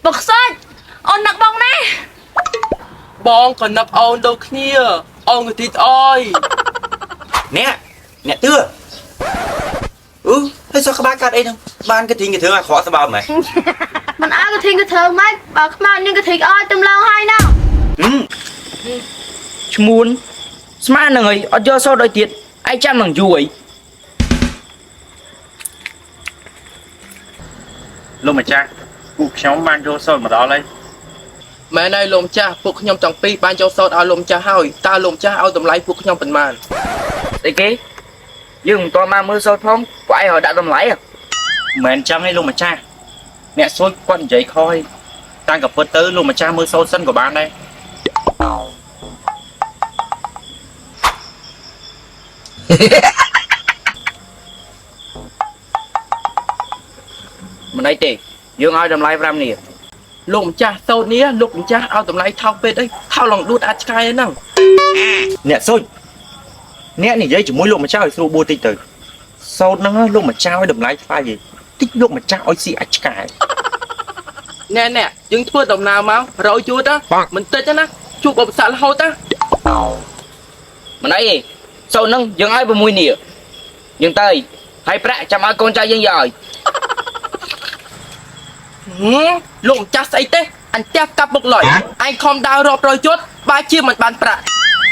បុកសុចអូននឹកបងណាស់ បងក៏នឹកអូនដូចគ្នាអូនកធីតអើយ អ្នកអ្នកទឿអឺហើយសោះក្បាលកាត់អីហ្នឹងបានកធីងកធឿអាក្រក់ស្បើមហ៎ មិនឲ្យកធីងកធើមិនបើខ្មោចនឹងកធីងអើយទំឡងហើយណោះ ហឹម ឈ្មួនស្មាននឹងអីអត់យកសូត្រឲ្យទៀតឯងចាំនឹងយូរអី លោកម្ចាស់ពួកខ្ញុំបានយកសូត្រមកដល់ហើយ មែនហើយលោកម្ចាស់ពួកខ្ញុំទាំងពីរបានយកសោតឲ្យលោកម្ចាស់ហើយតើលោកម្ចាស់ឲ្យតម្លៃពួកខ្ញុំប៉ុន្មាន ស្អីគេយើងមិនទាន់បានមើលសូត្រផងពួកឯងឲ្យដាក់តម្លៃហ៎ មិនមែនចឹងទេលោកម្ចាស់អ្នកសូត្រគាត់និយាយខុសហើយតាំងក៏ពិតទៅលោកម្ចាស់មើលសូត្រសិនក៏បានដែរ មិនអីទេយើងឲ្យតម្លៃ5នេះ លោកម្ចាស់សោតនេះលោកម្ចាស់ឲ្យតម្លៃថោកពេកអីថោកឡងដួតអាចឆ្កែហ្នឹង អ្នកសូត្រអ្នកនិយាយជាមួយលោកម្ចាស់ឲ្យស្រួលបួលតិចទៅសូត្រហ្នឹងលោកម្ចាស់ឲ្យតម្លៃថ្លៃឯងតិចលោកម្ចាស់ឲ្យស៊ីអាចឆ្កែ ណែណែយើងធ្វើដំណើរមករយជួតមិនតិចទេណាជួបឧបសគ្គរហូតណា មិនអីទេសូត្រនឹងយើងឲ្យ6នេះយើងទៅហើយប្រាក់ចាំឲ្យកូនចៅយើងយកឲ្យ ហឹមលោកម្ចាស់ស្អីទេអញផ្ទះកាប់មុខលុយឯងខំដើររាប់រយជួតបើជាមិនបានប្រាក់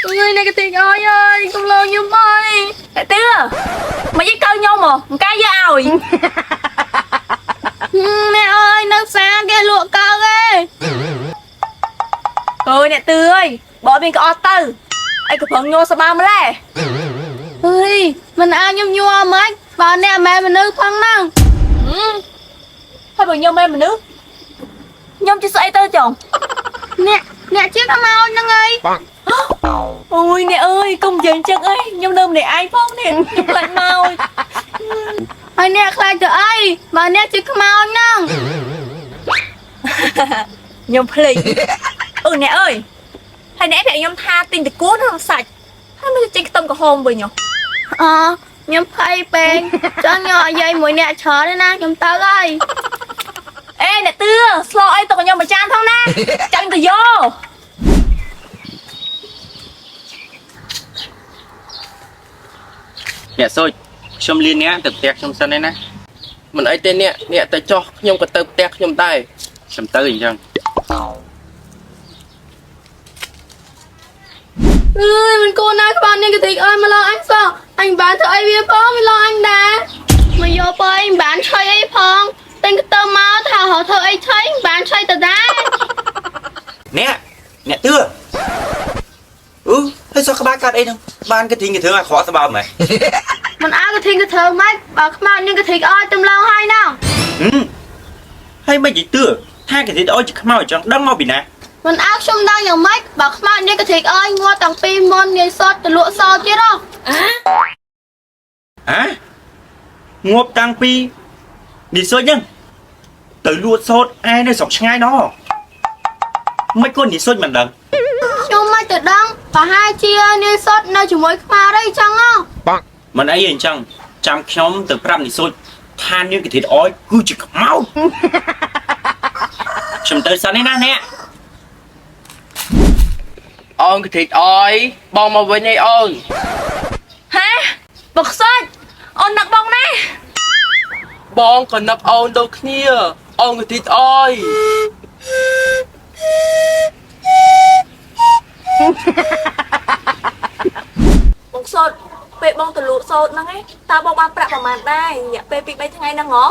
អើយអ្នកកធីងអើយអើយកំឡងខ្ញុំអើយ តែទឿមកយីកៅខ្ញុំហ៎មិនកាយយកឲ្យ អ្នកអើយនៅផ្សារគេលក់កើឯង អើយអ្នកទឿអើយបើអត់មានក៏អត់ទៅអីក៏ប្រឹងញ័រស្បើម្លេះ អើយមិនឲ្យខ្ញុំញ័រមិនបើអ្នកមិនមែនមនុស្សផងហ្នឹង ហឹមហើយបើខ្ញុំមិនមនុស្សខ្ញុំជាស្អីទៅចុង អ្នកអ្នកជាខ្មោចហ្នឹងអី អូយអ្នកអើយកុំនិយាយអញ្ចឹងអីខ្ញុំនៅម្នាក់ឯងផងនេះខ្ញុំខ្លាចមក ហើយអ្នកខ្លាចទៅអីបើអ្នកជាខ្មោចហ្នឹង ខ្ញុំភ្លេចអឺអ្នកអើយហើយអ្នកប្រាប់ខ្ញុំថាទិញតកួនក្នុងសាច់ហើយមិនចេញខ្ទឹមក្រហមវិញហ៎ អូខ្ញុំភ័យពេកចង់យកនិយាយមួយអ្នកច្រើនទេណាខ្ញុំទៅហើយ អេអ្នកទឿស្លអីទុកឲ្យខ្ញុំមួយចានផងណាចាំទៅយក អ្នកសូត្រខ្ញុំលៀនអ្នកទៅផ្ទះខ្ញុំសិនឯណា មិនអីទេអ្នកអ្នកទៅចោះខ្ញុំក៏ទៅផ្ទះខ្ញុំដែរ ខ្ញុំទៅអញ្ចឹង អើយមិនគួរណាក្បាលនាងកតិចអើយមកឡងអញសោះអញបានធ្វើអីវាផងវាឡងអញដែរមកយកទៅអញបានឆុយអីផងទិញខ្ទឹមមកថារកធ្វើអីឆុយបានឆុយទៅដែរ អ្នកអ្នកទឿអឺហើយសោះក្បាលកាត់អីហ្នឹងបានកធីងកធឿអាក្រក់ស្បើមហ៎ មិនឲ្យកធីងកធើមិនបើខ្មោចនាងកធីងអើយទំឡងហើយណោះ ហឹមហើយមិននិយាយទឿថាកធីតអើយជាខ្មោចចង់ដឹងមកពីណា មិនឲ្យខ្ញុំដឹងយ៉ាងម៉េចបើខ្មោចនាងកធីងអើយងាប់តាំងពីមុននាយសតទៅលក់សទៀតហ៎ ហ៎ងាប់តាំងពីនេះសូត្រហ្នឹងទៅលួចសូត្រឯនៅស្រុកឆ្ងាយណោះមិនក៏នេះសូត្រមិនដឹង ខ្ញុំមិនទៅដឹងប្រហែលជានាយសតនៅជាមួយខ្មោចអីចឹងហ៎ មិនអីទេអញ្ចឹងចាំខ្ញុំទៅប្រាប់និសុចថានាងកធីតអយគឺជាខ្មោចខ្ញុំទៅសិនឯណាអ្នក អូនកធីតអើយបងមកវិញអីអូន ហាបុកសុចអូននឹកបងណាស់ បងក៏នឹកអូនដូចគ្នាអូនកធីតអើយ បងសូត្រពេលបងទៅលក់សូត្រហ្នឹងឯងតើបងបានប្រាក់ប្រហែលដែររយៈពេល2 3ថ្ងៃហ្នឹងហ៎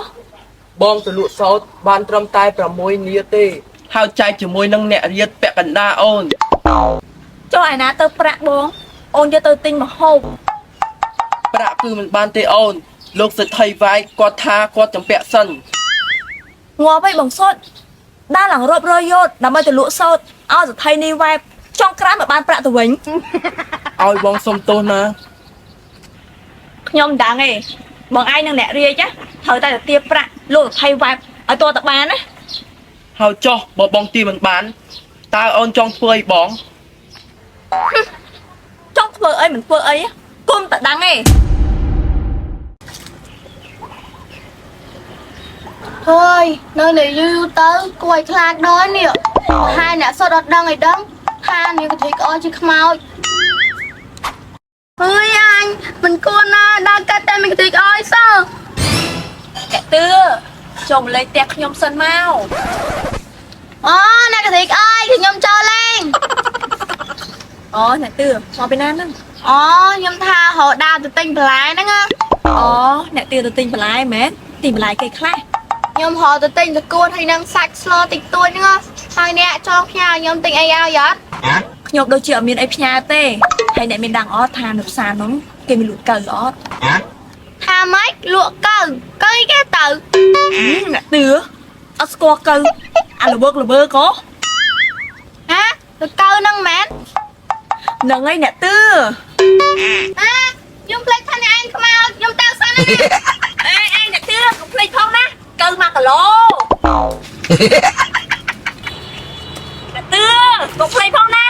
បងទៅលក់សោតបានត្រឹមតែ6នាទេហើយចែកជាមួយនឹងអ្នករៀតពាក់កណ្ដាលអូន ចុះឯណាទៅប្រាក់បងអូនយកទៅទិញម្ហូប ប្រាក់គឺមិនបានទេអូនលោកសិទ្ធិវាយគាត់ថាគាត់ចម្ពាក់សិន ងាប់អីបងសូត្រដើរឡើងរាប់រយយោតដើម្បីទៅលក់សូត្រឲ្យសថីនេះវ៉ែបចង់ក្រោយមកបានប្រាក់ទៅវិញ ឲ្យបងសុំទោសណា ខ្ញុំមិនដឹងទេបងឯងនឹងអ្នករាជណាត្រូវតែទៅទាប្រាក់លោកសថីវ៉ែបឲ្យតទៅបានណា ហើយចោះបើបងទីមិនបានតើអូនចង់ធ្វើអីបង ចង់ធ្វើអីមិនធ្វើអីគុំតែដឹងទេ ហើយនៅនេះយូរៗទៅគួរឲ្យខ្លាចដល់នេះប្រហែលអ្នកសុទ្ធអត់ដឹងឲ្យដឹងថានាងកធីក្អយជាខ្មោចហើយអញមិនគួរណាដល់កាត់តែមានកធីក្អយសោះ អ្នកទឿចូលមកលេងផ្ទះខ្ញុំសិនមក អូអ្នកកធីក្អយខ្ញុំចូលលេង អូអ្នកទឿមកពីណាហ្នឹង អូខ្ញុំថារកដើមទៅទិញបន្លែហ្នឹងណា អូអ្នកទឿទៅទិញបន្លែមែនទិញបន្លែគេខ្លះ ខ្ញុំរកទៅទិញតកួនហើយនឹងសាច់ស្លតិចតួចហ្នឹងណាហើយអ្នកចង់ផ្ញើឲ្យខ្ញុំទិញអីឲ្យអត់ ខ្ញុំដូចជាអត់មានអីផ្ញើទេហើយអ្នកមានដឹងអត់ថានៅផ្សារហ្នឹងគេមានលក់កៅអត់ ថាម៉េចលក់កៅកៅអីគេទៅ អ្នកទឿអត់ស្គាល់កៅអាល្វើកល្វើកហ៎ ហ៎ទៅកៅហ្នឹងមែន ហ្នឹងហើយអ្នកទឿ អាខ្ញុំភ្លេចថាអ្នកឯងខ្មោចខ្ញុំទៅសិនណា អេអេអ្នកទឿកុំភ្លេចផងណាកៅ1គីឡូអ្នកទឿកុំភ្លេចផងណា